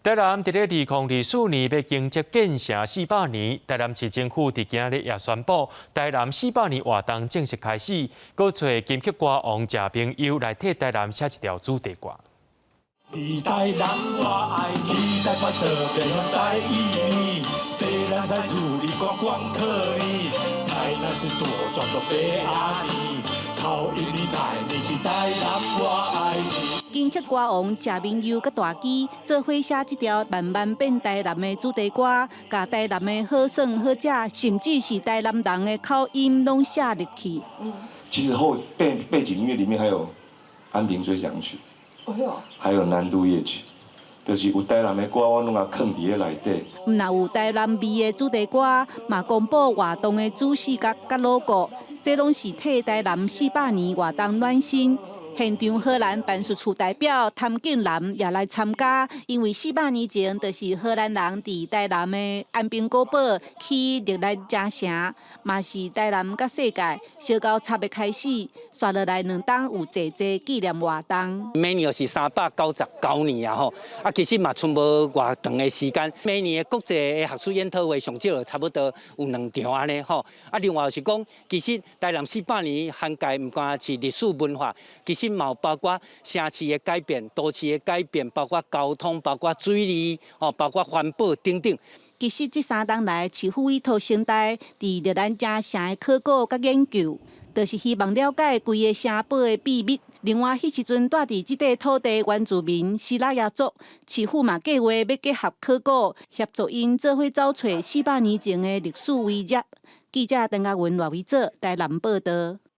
台南佇咧2024年欲迎接建城四百年，台南市政府佇今仔日也宣布，台南四百年活動正式開始，閣揣金曲歌王謝明佑來替台南寫一條主題歌。佇台南我愛去台北倒變台語，西蘭西土裡觀光客呢，台南是左轉都白阿尼，口音你來你去台南我愛你。金曲歌王謝明佑佮大支做伙寫這條慢慢變台南的主題歌，共台南的好耍好食，甚至是台南人的口音攏寫入去。其實後背景音樂裡面還有《安平追想曲》，還有《南都夜曲》，就是有台南的歌，我攏共囥佇咧內底。毋但有台南味的主題歌，嘛公布活動的主視覺佮 logo，這攏是替台南四百年活動暖身。現場荷蘭辦事處代表譚敬南也來參加，因為四百年前就是荷蘭人佇台南的安平古堡起日蘭城城，嘛是台南佮世界相交插的開始。紲落來2冬有濟濟紀念活動。每年是399年啊吼，啊其實嘛賰無偌長的時間。每年的國際的學術研討會上少差不多有兩場按呢吼。啊另外是講，其實台南四百年涵蓋毋單是歷史文化，其實嘛有包括城市的改變、都市的改變，包括交通、包括水利、吼，包括環保等等。其實這3冬來，市府委託成大佇日蘭城城的考古佮研究，就是希望了解規个城堡的秘密。另外，彼時陣住佇這塊土地原住民西拉雅族，市府嘛計劃欲結合考古，協助𪜶做伙走揣400年前的歷史遺跡。記者鄧家文、賴維哲台南報導。